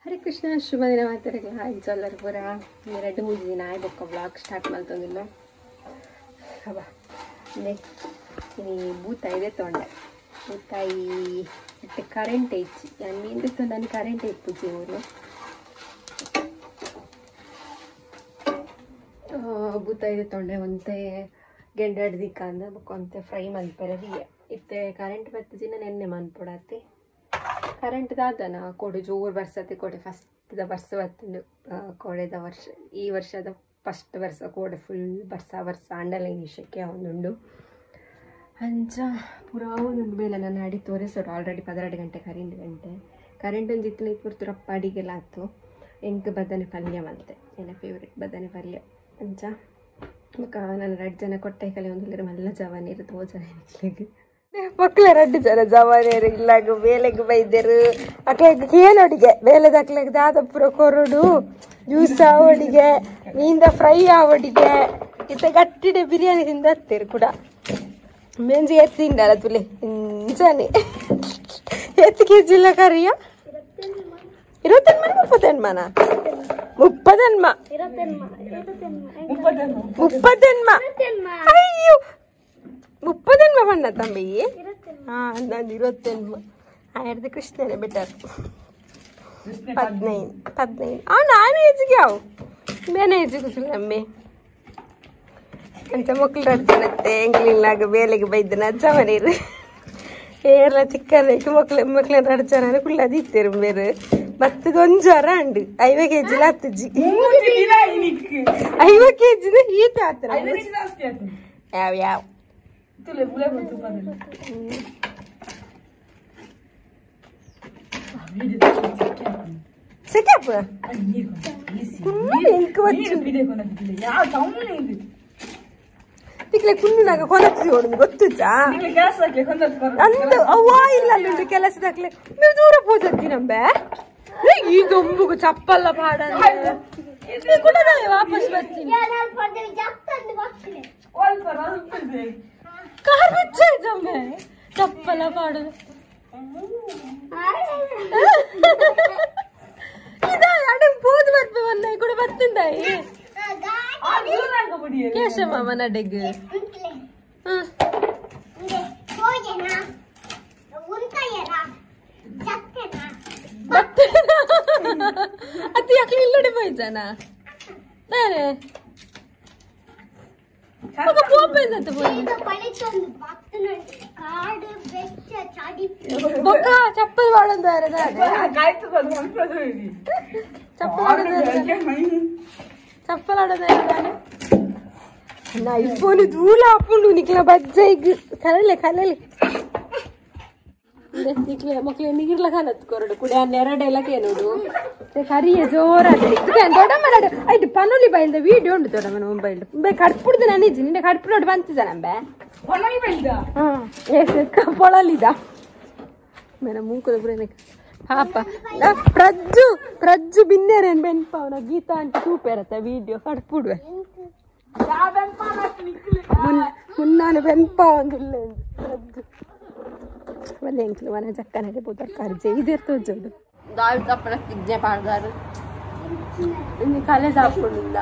ಹರೇ ಕೃಷ್ಣ ಶುಭ ದಿನ ಮಾತಾಡಲ್ಲ ಇಂಚಲ್ಲರು ಪೂರ ಎರಡು ಮೂರು ದಿನ ಆಯ್ ಬೊಕ್ಕ ಬ್ಲಾಗ್ ಸ್ಟಾರ್ಟ್ ಮಾಡ್ತಂದಿಲ್ಲ ಅಬ್ಬ ಇನಿ ಬೂತಾಯಿ ಇದೆ ತೊಂಡೆ ಬೂತಾಯಿ ಇಟ್ಟು ಕರೆಂಟ್ ಐಚಿ ನಾನು ಮೀನು ನಾನು ಕರೆಂಟ್ ಇಪ್ಪುಜಿ ಊರು ಬೂತಾಯಿ ಇದೆ ತೊಂಡೆ ಒಂತೆ ಗೆಂಡೆ ಹಿಡ್ದಿಕ್ಕ ಅಂದ ಬೊಕ್ಕ ಒಂತೆ ಫ್ರೈ ಮನ್ಪೆರೆ ಇತ್ತೆ ಕರೆಂಟ್ ಬತ್ತಿಜಿನ ನೆನ್ನೆ ಮನ್ಪೊಡಾತಿ ಕರೆಂಟ್ ದಾದನ ಕೋಡೆ ಜೋರು ಬರ್ಸತ್ತೆ ಕೋಡೆ ಫಸ್ಟ್ ವರ್ಷ ಬತ್ತುಂಡು ಕೋಡೆದ ವರ್ಷ ಈ ವರ್ಷದ ಫಸ್ಟ್ ವರ್ಷ ಕೋಡೆ ಫುಲ್ ಬರ್ಸ ವರ್ಷ ಅಂಡಲ ನಿಶಕ್ಕೆ ಒಂದುಂಡು ಅಂಚ ಪೂರಾ ಒಂದುಂಡು ಬೇಲೆ ನನ್ನ ಅಡಿ ತೋರಿಸೋಡು ಆಲ್ರೆಡಿ 12 ಗಂಟೆ ಕರೆಂಟ್ ಗಂಟೆ ಕರೆಂಟ್ ಒಂದು ಇತ್ತು ಪುರ್ತುರಪ್ಪ ಅಡಿಗೆಲ್ಲ ಆಯ್ತು ಎಂಕ್ ಬದನೆ ಪಲ್ಯ ಮಲ್ತೆ ಎನ್ನ ಫೇವ್ರೆಟ್ ಬದನೆ ಪಲ್ಯ ಅಂಚ ಬೊಕ್ಕ ನಾನು 2 ಜನ ಕೊಟ್ಟೆ ಕಲೆ ಒಂದು ಮಲ್ಲ ಜವಾನಿರು ತೋಜನ ಮಕ್ಕಳ 2 ಜನ ಜವಾನಿಯರು ಇಲ್ಲಾಗ ಬೇಲೆಗೆ ಬೈದರು ಅಕ್ಲಾಗ ಏನೊಡಿಗೆ ಬೇಲೆದ ಅಕ್ಲಾಗ ದಾದಪುರ ಕೊರಡು ಜ್ಯೂಸ್ ಆವಡಿಗೆ ಮೀಂದ ಫ್ರೈ ಆವಡಿಗೆ ಇತ್ತ ಗಟ್ಟಿಡೆ ಬಿರಿಯಾನಿ ತಿಂದ ಹತ್ತೀರು ಕೂಡ ಮೆಂಜಿ ಎತ್ತಿ ತಿಂಡಲ್ಲ ತುಲೆ ಇಂಚಾನೆ ಎತ್ತು ಕೆ ಜಿ ಇಲ್ಲ ಕರಿಯ 28 30 30 30 ಅಯ್ಯೋ 30 ಬಣ್ಣ ತಂಬಿ ಹಾಂ ನಾನು 28 ಆಯ್ತು ಕೃಷ್ಣನೇ ಬೆಟರ್ 15 15 ಆ ನಾನು ಏಜಿಗೆ ಅವು ಬೇನೆ ಏಜಿಗೆ ನಮ್ಮೆ ಅಂತ ಮಕ್ಕಳು ರಡ್ತಾನತ್ತೆ ಎಂಗ್ಲಿಲ್ಲಾಗ ಬೇಲೆಗೆ ಬೈದನ ಅಜ್ಜ ಮನೇರು ಏರ್ಲ ಚಿಕ್ಕನೈಕ್ ಮಕ್ಳು ಮಕ್ಳನ್ನ 2 ಜನ ಕುಳ್ಳದು ಇತ್ತೇರು ಬೇರೆ ಬತ್ತದ ಒಂಜು ಅರ ಅಂಡು 50 ಕೆ ಜಿಲ ಹತ್ತುಜಿ 50 ಕೆ ಜಿನ ಈತ ಆತರ ಯಾವ ಯಾವ ಸೆಕ್ಯಾಪ ತಿಕ್ಲೆ ಕುಣ್ಣುನಾಗ ಕೊನತ್ತಿ ಹೊಡೆದು ಗೊತ್ತುಚ್ಚಾ ಅಂದು ಅವ್ವ ಇಲ್ಲ ಅಲ್ಲುಂಡು ಕೆಲಸದಾಕ್ಲೆ ನೀವು ದೂರ ಪೋದತ್ತಿ ನಂಬೆ ಈ ದೊಂಬುಗು ಚಪ್ಪಲ್ಲ ಪಾಡ ಕೂಡ ವಾಪಸ್ ಬರ್ತೀನಿ ಕಾರ್ ಬಿಚ್ಚಾಯ್ತಮ್ಮೆ ಚಪ್ಪಲ ಪಾಡುದು ಇದ ಅಡಂಗ್ ಪೋದು ಬರ್ಪೆ ಬಂದ ಕೂಡ ಬರ್ತಿಂದಾಯಿ ಕೇಶವ ಮಾಮನ ಅಡೆಗ್ ಅತಿ ಯಾಕೆ ಇಲ್ಲಡೆ ಬೈಜಾನ ನಾನೇ ಚಪ್ಪಲ್ ಚಪ್ಪಲ್ ಐಫೋನ್ ದೂಲ ಹಾಕೊಂಡು ನಿಕ್ಲ ಬಜ್ಜೈಗ್ ಕಲಲೆ ಕಲಲೆ ನಿಕ್ಲೆ ಮಕ್ಳು ನೀರ್ಲ ಕಾಣತ್ ಕೊರಡು ಕುಡಿ ನೆರಡೆಲ್ಲ ಕೇನೋಡು ಕರಿಯ ಜೋರಾದ ದೊಡ್ಡಮ್ಮ ನಡು ಆಯ್ತು ಪನೊಲಿ ಬೈಲ್ದ ವೀಡಿಯೋ ಉಂಟು ದೊಡ್ಡಮ್ಮನ ಮೊಬೈಲ್ ಬೇ ಕಡ್ಪುಡ್ದು ನಾನು ಇಜ್ಜಿ ನಿನ್ನೆ ಕಡ್ಪುಡೋಡು ಬಂತಿದ್ದ ನಂಬೆ ಪೊಳಲಿದ ಮೇನ ಮೂಕುದ ಪುರ ಪಾಪ ಪ್ರಜ್ಜು ಪ್ರಜ್ಜು ಬಿನ್ನೇರೇನು ಬೆನ್ಪಾವನ ಗೀತಾ ಅಂತ ತೂಪೇರತ್ತ ವೀಡಿಯೋ ಕಡ್ಪುಡುವೆ ಮುನ್ನಾನು ಬೆನ್ಪಾವಂದಿಲ್ಲ ಪ್ರಜ್ಜು ಒಳ್ಳೆ ಎಂಕ್ಲು ಮನ ಜಕ್ಕನಡೆ ಪೋತರ್ ಕರ್ಜೆ ಇದಿರ್ತೋಜೋಡು ದಾಲ್ ತಪ್ಪನ ತಿಜ್ಞೆ ಪಾಡ್ದಾರು ಇನ್ನು ಕಲೆ ಸಾಕೊಂಡಿಲ್ಲ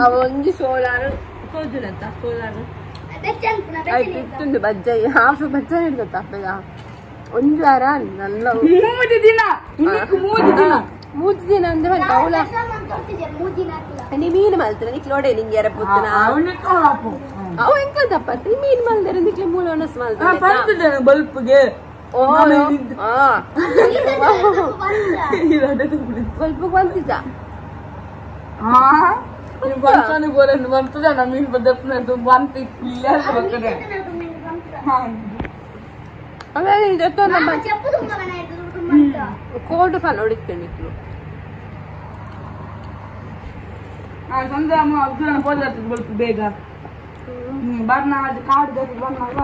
ಅವ ಒಂಜಿ ಸೋಲಾರು ತೋಜುನತ್ತ ಸೋಲಾರು ಆಯ್ತು ಇತ್ತುಂಡು ಬಜ್ಜೈ ಹಾಫ್ ಬಜ್ಜೈ ಹಿಡ್ದತ್ತ ಅಪ್ಪಗ ಒಂದು ವಾರ ನಲ್ಲ 3 ದಿನ 3 ದಿನ ಅಂದ್ರೆ ಅವಳ ನೀ ಮೀನು ಮಲ್ತನ ನಿಕ್ಲೋಡೆ ನಿಂಗೆ ಎರ ಪುತ್ತನ ಅವು ಎಂಕ ತಪ್ಪ ನೀ ಮೀನು ಮಲ್ದರೆ ನಿಕ್ಲೆ ಮೂಲ ಒಣಸ್ ಮಲ್ತಾರೆ ಬಲ್ಪ್ಗೆ ಬಲ್ಪ್ಗೆ ಬಂತಿದ್ದ ಕೋಲ್ಡ್ ಫಾನ್ ಹೊಡಿತೇನೆ ನಿಕ್ಲು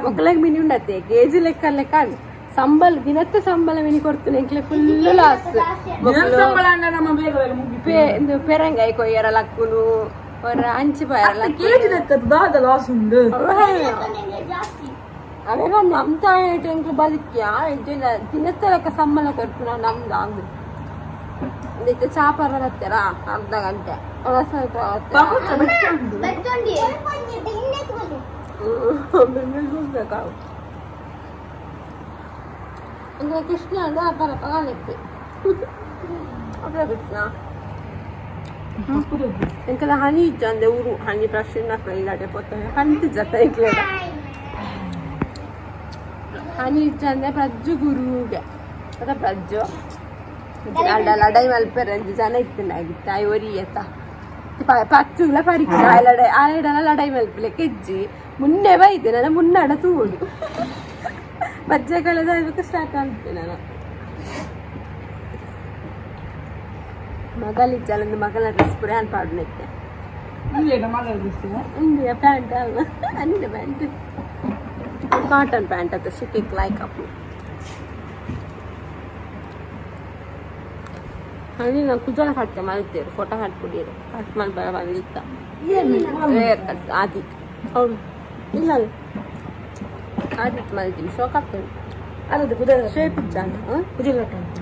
ಮಕ್ಕಳಿಗೆ ಮಿನಿ ಉಂಡತ್ತೆ ಕೆಜಿ ಲೆಕ್ಕ ಲೆಕ್ಕ ಸಂಬಳ ದಿನತ್ತೆ ಸಂಬಳ ಮಿನಿ ಕೊಡ್ತೀನಿ ಎಂಕ್ಲೆ ಫುಲ್ ಲಾಸ್ ಪೆರಂಗಾಯಿ ಕೊಯ್ಯರ ಲಕ್ಕುನು ಹೊರ ಅಂಚಿ ಬಾಯರ ಕೆಜಿ ಲೆಕ್ಕ ದಾದ ಲಾಸ್ ಉಂಡು ಅವೆಲ್ಲ ನಮ್ಮ ತಾಯಿ ಬದುಕಿ ದಿನಸ್ಥಳಕ್ಕೆ ಸಂಬಳ ಕೊಟ್ಟು ನಾವು ನಮ್ದು ಅಂದು ಇದಕ್ಕೆ ಚಾಪರ ಬರ್ತಾರ ಅರ್ಧ ಗಂಟೆ ಅಂದ್ರೆ ಕೃಷ್ಣ ಅಂದ್ರೆ ಅಪರಪ್ಪ ಕಾಲಕ್ಕೆ ಕೃಷ್ಣ ಎಂಕೆಲ್ಲ ಹನಿ ಇತ್ತು ಅಂದ್ರೆ ಊರು ಹನಿ ಪ್ರಶ್ನೆ ಇಲ್ಲಾಟೆ ಪೊತ್ತ ಹಂತಿ ಜತ ಎಂಕ್ಲೆಡ ಹನಿ ಇತ್ತು ಅಂದ್ರೆ ಪ್ರಜ್ಜು ಗುರುಗೆ ಅದ ಪ್ರಜ್ಜು ಅಡ ಲಡೈ ಮಲ್ಪೆರೆ ಅಂಜಿ ಜನ ಇತ್ತು ತಾಯಿ ಒರಿಯತ್ತ ಪಚ್ಚುಲ ಪರೀಕ್ಷೆ ಲಡೈ ಆಯಡಲ ಲಡೈ ಮಲ್ಪಲೆ ಕೆಜ್ಜಿ ಮುನ್ನೆ ಬೈತೆ ನನ್ನ ಮುನ್ನಡ ತೂಡು ಬಜ್ಜೆ ಕಳೆದ ಸ್ಟಾರ್ಟ್ ಆಗ್ತೆ ನಾನು ಮಗಲಿಜ್ಜಲೊಂದು ಮಗನ ಡ್ರೆಸ್ ಪೂರ ಹ್ಯಾನ್ ಪಾಡುನೈತೆ ಇಂಡಿಯಾ ಪ್ಯಾಂಟ್ ಅಲ್ಲ ಅಂದ pant cotton pant ಅತ್ತ ಶಿಟಿಕ್ ಲೈಕ್ ಅಪ್ ಅಲ್ಲಿ ನಾವು ಕುಜಲ ಕಟ್ಟ ಮಲ್ತೇರು ಫೋಟೋ ಹಾಕ್ಬಿಡಿರು ಕಟ್ ಮಾಡಿ ಬರ ಬಂದಿತ್ತ ವೇರ್ ಕಟ್ ಆದಿ ಹೌದು ಇಲ್ಲ ಅಲ್ಲ ಆದಿತ್ತು ಮಲ್ತೀನಿ ಶೋಕ್ ಆಗ್ತದೆ ಅಲ್ಲದು ಕುಜಲ ಶೇಪ್ ಇಜ್ಜಾಂಡ ಕುಜಲ ಕಟ್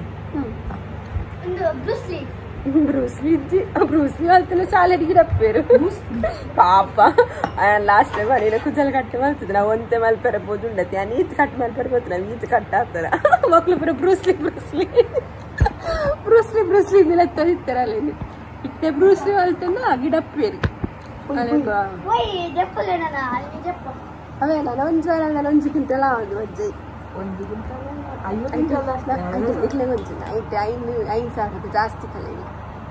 ಹ್ಞೂ ಬ್ರೂಸ್ಲಿ ಇಜ್ಜಿ ಬ್ರೂಸ್ಲಿ ಮಲ್ತಿನ ಶಾಲೆಡ್ ಗಿಡಪ್ಪೇರು ಪಾಪ ಲಾಸ್ಟ್ ಟೈಮ್ ಅಡಿನ ಕುಜಲ ಕಟ್ಟೆ ಮಲ್ತಿದ್ರು ನಾವು ಒಂತೆ ಮಲ್ಪೆರೆ ಬೋದುಂಡತಿ ನಾನು ಈತ್ ಕಟ್ ಮಲ್ಪೆರೆ ಬೋತು ನಾವು ಈತ್ ಕಟ್ ಆಗ್ತಾರ ಮಕ್ಳು ಪೂರ Bruce Lee Bruce Lee Bruce Lee Bruce Lee ನಿಲತ್ತದಿತ್ತಾರ ಅಲ್ಲಿ ಇತ್ತೆ ಬ್ರೂಸ್ಲಿ ಮಲ್ತಂದ ಗಿಡಪ್ಪೇರಿ ಅವೇ ನಾನು ಒಂಜಿ ವಾರ ನಾನು ಒಂಜಿ ಕ್ವಿಂಟಲ್ ಆವೊಂದು ವಜ್ಜೆ ಒಂದು ಕ್ವಿಂಟಲ್ 50 ಕ್ವಿಂಟಲ್ ಇಟ್ಲೆ ಒಂಜಿ ಐತೆ 5 5 ಸಾವಿರ ಜಾಸ್ತಿ ಕಲೆಗೆ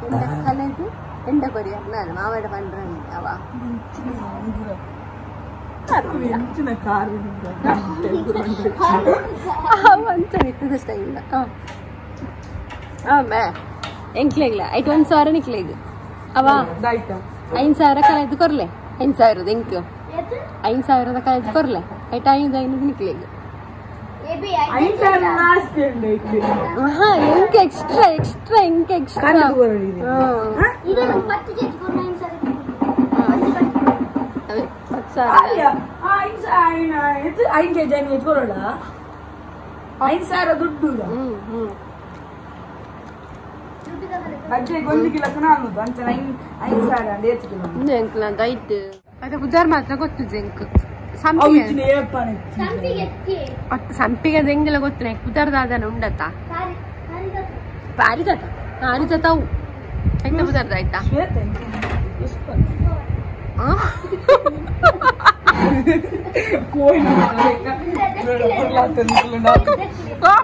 ಎಂಡ ಕಲೆದು ಎಂಡ ಕೊರಿಯ ನಾನು ಮಾವಾಡ ಪಂಡ್ರಲ್ಲಿ ಅವ ಅಂಚನೆ ಸ್ಟೈಲ್ ಆಮೇ ಎಂಕ್ಲೆಗ್ಲ ಐಟ್ 1 ಸಾವಿರ ನಿಕ್ಲೆಗ್ ಅವ 5 ಸಾವಿರ ಕಲೆದು ಕೊರ್ಲೆ 5 ಸಾವಿರದ ಎಂಕ್ 5 ಸಾವಿರದ ಕಲೆದು ಕೊರ್ಲೆ ಐಟ್ 5 5 ನಿಕ್ಲೆಗ್ ಎಂಕ್ ಎಕ್ಸ್ಟ್ರಾ ಎಕ್ಸ್ಟ್ರಾ ಎಂಕ್ ಎಕ್ಸ್ಟ್ರಾ 5 ಸಾವಿರ ದುಡ್ಡು ಅದು ಪುಜಾರ್ ಮಾತ್ರ ಗೊತ್ತು ಜೆಂಕ್ ಸಂಪಿಗೆ ದೆಂಗೆಲ್ಲ ಗೊತ್ತು ಪುಜಾರ್ ದಾದನ ಉಂಡತ್ತ ಪಾರಿಜಾತ ಪಾರಿಜಾತ ಅವು ಆಯ್ತಾ ಪುಜಾರ್ದ ಆಯ್ತಾ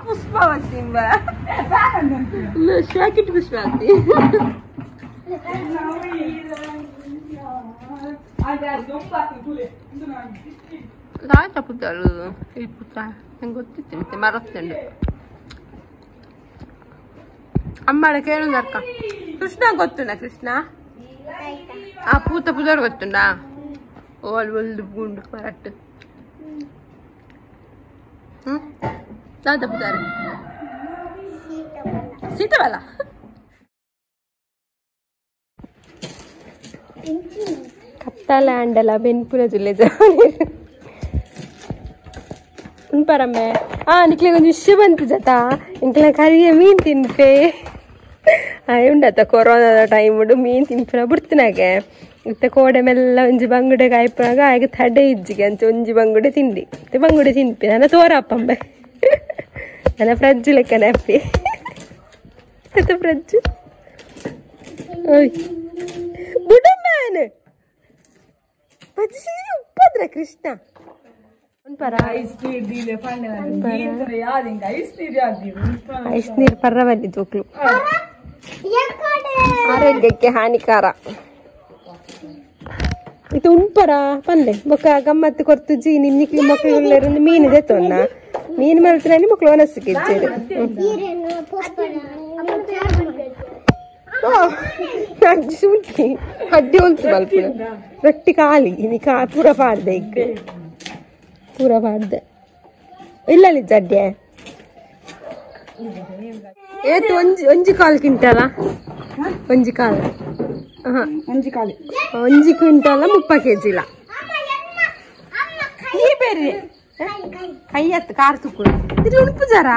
ಪುಷ್ಪಾವತಿ ಶಾಕಿಟ್ ಪುಷ್ಪಾವತಿ ದಾತ ಪುತ್ತರು ಈ ಪುತ್ತ ನಂಗೆ ಗೊತ್ತಿತ್ತು ಮತ್ತೆ ಮರತ್ತುಂಡು ಅಮ್ಮಾಡ ಕೇಳುದು ಅಕ್ಕ ಕೃಷ್ಣ ಗೊತ್ತುಂಡ ಕೃಷ್ಣ ಆ ಪೂತ ಪುದರ್ ಗೊತ್ತುಂಡಾ ಓಲ್ ಒಲ್ದು ಗುಂಡು ಮರಟ್ಟು ಹ್ಮ್ ದಾತ ಪುದಾರು ಸೀತವಲ್ಲ ಕತ್ತಲ ಅಂಡಲ ಬೆನ್ಪುರ ಜುಲ್ಲೆ ಉಂಪರಮ್ಮೆ ಆ ನಿಕ್ಲೆ ಒಂಜಿ ವಿಷಯ ಬಂತು ಜತ ಎಂಕ್ಲ ಕರಿಯ ಮೀನ್ ತಿನ್ಪೆ ಉಂಡತ್ತ ಕೊರೋನಾದ ಟೈಮ್ ಉಂಡು ಮೀನ್ ತಿನ್ಪುನ ಬಿಡ್ತಿನಾಗೆ ಇತ್ತೆ ಕೋಡೆ ಮೆಲ್ಲ ಒಂಜಿ ಬಂಗುಡೆ ಕಾಯ್ಪುನಾಗ ಆಗ ತಡೆ ಇಜ್ಜಿಗೆ ಅಂಚ ಒಂಜಿ ಬಂಗುಡೆ ತಿಂಡಿ ಮತ್ತೆ ಬಂಗುಡೆ ತಿನ್ಪಿ ನನ್ನ ತೋರಪ್ಪಂಬೆ ನನ್ನ ಫ್ರಿಡ್ಜ್ ಲೆಕ್ಕನೆ ಅಪ್ಪಿ ಫ್ರಿಡ್ಜ್ ಓಯ್ ಬುಡಮ್ಮಾನ್ ಬಜ್ಜಿ ಉಪ್ಪದ್ರ ಕೃಷ್ಣ ಐಸ್ ನೀರು ಪರ್ರ ಬನ್ನಿ ತೂಕ್ಲು ಆರೋಗ್ಯಕ್ಕೆ ಹಾನಿಕಾರ ಇದು ಉಂಪರ ಪಂದೆ ಬೊಕ್ಕ ಗಮ್ಮತ್ತು ಕೊರ್ತು ಜೀ ನಿನ್ನಿಕ್ಲಿ ಮಕ್ಕಳು ಮೀನು ದೆತ್ತೊನ್ನ ಮೀನು ಮಲ್ತಿನ ಮಕ್ಕಳು ಒನಸ್ಸಿಗೆ ಇಜ್ಜೇರು ಅಜ್ಜಿ ಅಡ್ಡಿ ಉಂಟು ಮಲ್ಪುನ ರೊಟ್ಟಿ ಖಾಲಿ ಇನಿ ಕಾ ಪೂರ ಪಾಡ್ದೆ ಇಕ್ ಪೂರ ಪಾಡ್ದೆ ಇಲ್ಲ ಅಡ್ಡೆ ಏತು ಒಂಜಿ ಒಂಜಿ ಕಾಲು ಕ್ವಿಂಟಲ ಒಂಜಿ ಕಾಲು ಒಂಜಿ ಕಾಲು ಒಂಜಿ ಕ್ವಿಂಟಲ 30 ಕೆಜಿ ಇಲ್ಲ ನೀ ಬೇರೆ ಕೈಯತ್ತು ಕಾರ್ ತುಕ್ಕು ಇದು ಉಣ್ಪುಜಾರ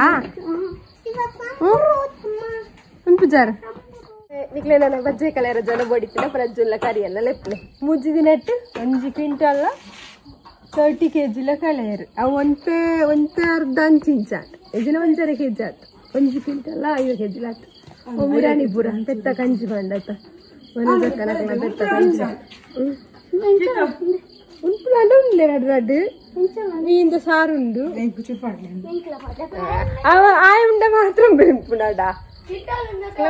ಉಣ್ಪುಜಾರ ನಿಕ್ಲೆ ನನ್ನ ಬಜ್ಜೆ ಕಲೆಯರ ಜನ ಬಡಿತಿನ ಪ್ರಜ್ಜುಲ್ಲ ಕರಿಯಲ್ಲ ಲೆಪ್ಲೆ ಮೂಜಿ ದಿನಟ್ಟು ಒಂಜಿ ಕ್ವಿಂಟಲ್ 30 ಕೆಜಿ ಲ ಕಲೆಯರು ಅವು ಒಂತೆ ಒಂತೆ ಅರ್ಧ ಅಂಚಿಂಚ ಇದಿನ ಒಂಜರೆ ಕೆಜಿ ಆತು ಒಂಜಿ ಕ್ವಿಂಟಲ್ 5 ಕೆಜಿ ಆತು ಮುರಾಣಿ ಪೂರ ಪೆತ್ತ ಕಂಜಿ ಬಂಡತ ಒಂಜಕ್ಕನ ಪೆತ್ತ ಕಂಜಿ ಉಂಪುಲಾಂಡ ಉಂಡ್ಲೆ ರಡ್ಡು ರಡ್ಡು ಮೀಂದ ಸಾರುಂಡು ಅವ ಆಯ ಉಂಡ ಮಾತ್ರ ಬೆಂಪುನಾಡ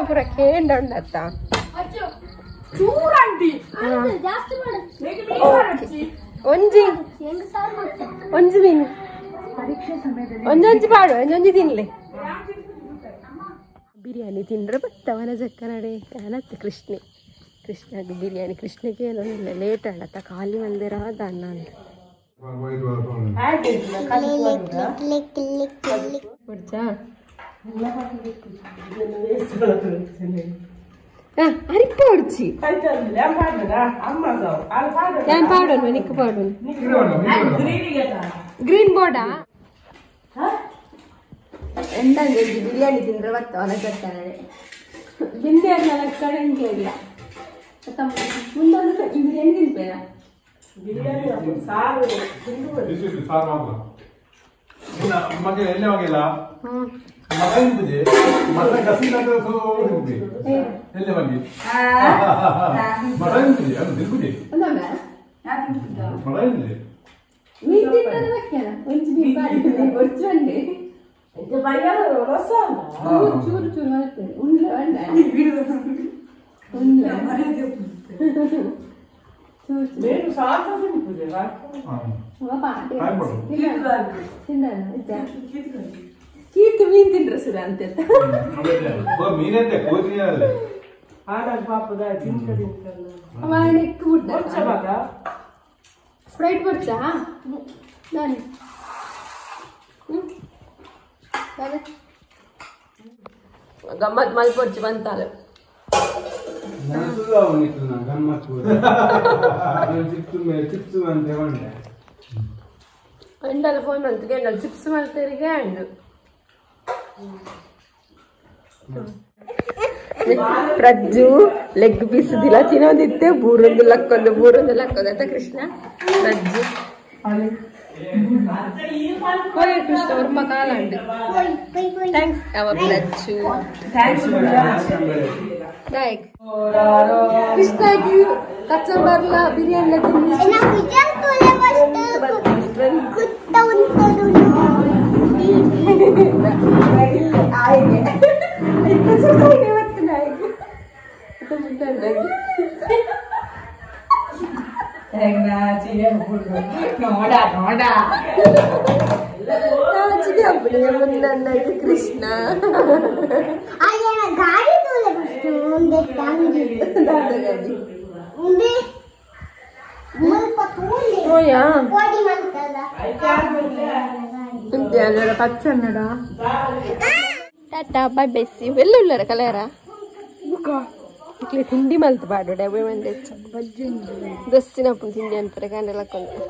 ಪೂರ ಕೇಂಡ ಉಂಡತ್ತ ಒಂಜಿ ಒಂಜಿ ಮೀನು ಒಂಜೊಂಜಿ ಪಾಡು ಒಂಜೊಂಜಿ ತಿನ್ಲೆ ಬಿರಿಯಾನಿ ತಿಂದ್ರೆ ಬತ್ತವನ ಜಕ್ಕನಡೆ ಕಾಣತ್ತೆ ಕೃಷ್ಣೆ ಕೃಷ್ಣಗೆ ಬಿರಿಯಾನಿ ಕೃಷ್ಣಗೆ ಏನೋ ಇಲ್ಲ ಲೇಟ್ ಆಡತ್ತ ಖಾಲಿ ಮಂದಿರ ಅನ್ನ ಅಂತ ಅರಿಪ ಹೊಡ್ಚಿ ನಾನು ಪಾಡೋಣ ನಿಕ್ಕ ಪಾಡೋಣ ಗ್ರೀನ್ ಬೋರ್ಡಾ ಎಂದಂಗೆ ಬಿರಿಯಾನಿ ತಿಂದ್ರೆ ಬತ್ತವನ ಜಕ್ಕನಡೆ ತಿಂದೆ ಕಡೆ ಇಲ್ಲ ಮುಂದೊಂದು ಬಿರಿಯಾನಿ ತಿನ್ಬೇಡ ಚೂರು ಚೂರು ಕೀತು ಮೀನ್ ತಿಂದ್ರ ಸುರ ಅಂತ ಸ್ಪ್ರೈಟ್ ಬರ್ಚಾ ನಾನು ಗಮ್ಮತ್ ಮಲ್ಪೊಡ್ಚಿ ಬಂತಾಳೆ ಎಂಡಲ್ಲ ಫೋನ್ ಮಂತ್ ಗೆಂಡಲ್ ಚಿಪ್ಸ್ ಮಾಡ್ತಾರೆ ಅಂಡು ಪ್ರಜ್ಜು ಲೆಗ್ ಪೀಸ್ ದಿಲ ತಿನ್ನೋದಿತ್ತೆ ಬೂರೊಂದು ಲಕ್ಕೊಂದು ಬೂರೊಂದು ಲಕ್ಕೊಂದು ಅಂತ ಕೃಷ್ಣ ಪ್ರಜ್ಜು ಕೃಷ್ಣ ವರ್ಮ ಕಾಲಂಡು thanks ಅವ ಪ್ರಜ್ಜು ಲೈಕ್ ಕೃಷ್ಣಗೆ ಕಚ್ಚಂಬರ್ಲ ಬಿರಿಯಾನಿ ಕೃಷ್ಣ ಪಚ್ಚನ್ನಡ ಟಾಟಾ ಬಾಯ್ ಬೈ ಸಿ ಎಲ್ಲ ಉಳ್ಳರ ಕಲರ ಇಕ್ಲೆ ತಿಂಡಿ ಮಲ್ತು ಬಾಡು ಡಬ್ಬೆ ಮಂದಿ ದಸ್ಸಿನ ತಿಂಡಿ ಅನ್ಪರೆ ಕಂಡೆಲ್ಲ ಕೊಂಡು.